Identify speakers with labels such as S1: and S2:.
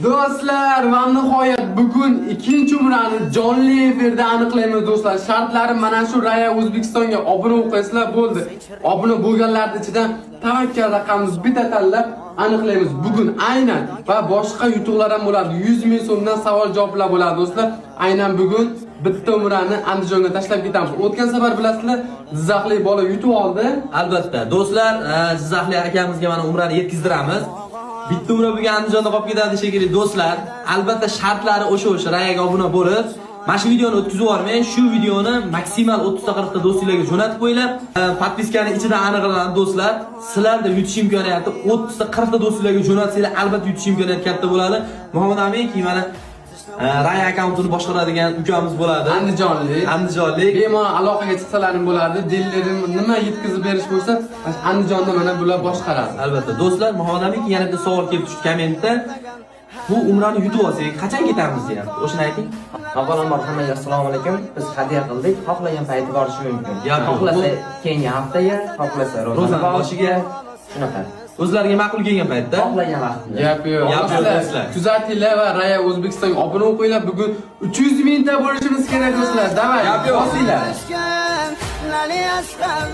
S1: Do'stlar, va nihoyat bugun ikkinchi umrani jonli efirda aniqlaymiz, do'stlar. Shartlari mana shu: Raya O'zbekistonga obuna qo'ysizlar, bo'ldi. Obuna bo'lganlarning ichidan tavakkal raqamimiz bitta tanlab aniqlaymiz bugun aynan va boshqa yutuqlar ham bo'ladi. 100 ming so'mdan savol javoblar bo'ladi, do'stlar. Aynan bugun bitta umrani Andijonga tashlab ketamiz. O'tgan safar bilasizlar, jizzaxlik bola yutib oldi.
S2: Albatta, do'stlar, jizzaxlik akamizga mana umrani yetkazdiramiz. Bitta umra bugun Andijonda qolib ketadi shekilli, do'stlar. Albatta, shartlari o'sha Rayaga obuna bo'lib, mana shu videoni o'tkazib yubormang. Shu videoni maksimal 30 ta 40 ta do'stinglarga jo'natib qo'yinglar. Подписка ni ichida aniqlanadi, do'stlar. Sizlarda yutish imkoniyati 30 ta 40 ta do'stinglarga jo'natsanglar, albatta yutish imkoniyati katta bo'ladi. Muhammad Amin keyin mana Raya akkauntini boshqaradigan ukamiz bo'ladi.
S1: Andijonlik.
S2: Andijonlik.
S1: Bemalol aloqaga chiqsalaring bo'ladi. Dilerim nima yetkazib berish bo'lsa, mana shu Andijonda mana bular boshqaradi.
S2: Albatta, do'stlar, Muhammad Amin, yana bitta savol kelib tushdi kommentda. Bu umrani yutib olsak, qachon ketamiz deyapti. O'shani ayting.
S3: Avvalambor hammaga assalomu alaykum. Biz hadya qildik. Xohlagan payti borishi mumkin.
S2: Gap yo'q.
S3: Xohlasa keyingi haftaga, xohlasa
S2: Ro'zani
S3: ro'zani
S2: boshiga.
S3: Shunaqa.
S2: O'zlariga ma'qul kelgan paytda.
S3: Xohlagan vaqtida.
S1: Gap yo'q.
S2: Gap yo'q,
S1: Do'stlar,
S2: do'stlar.
S1: kuzatinglar va Raya O'zbekistonga obuna qo'yinglar. Bugun 300 mingta bo'lishimiz kerak, do'stlar. Давай,
S2: Gap yo'q.
S1: bosinglar.
S4: Lali asqar.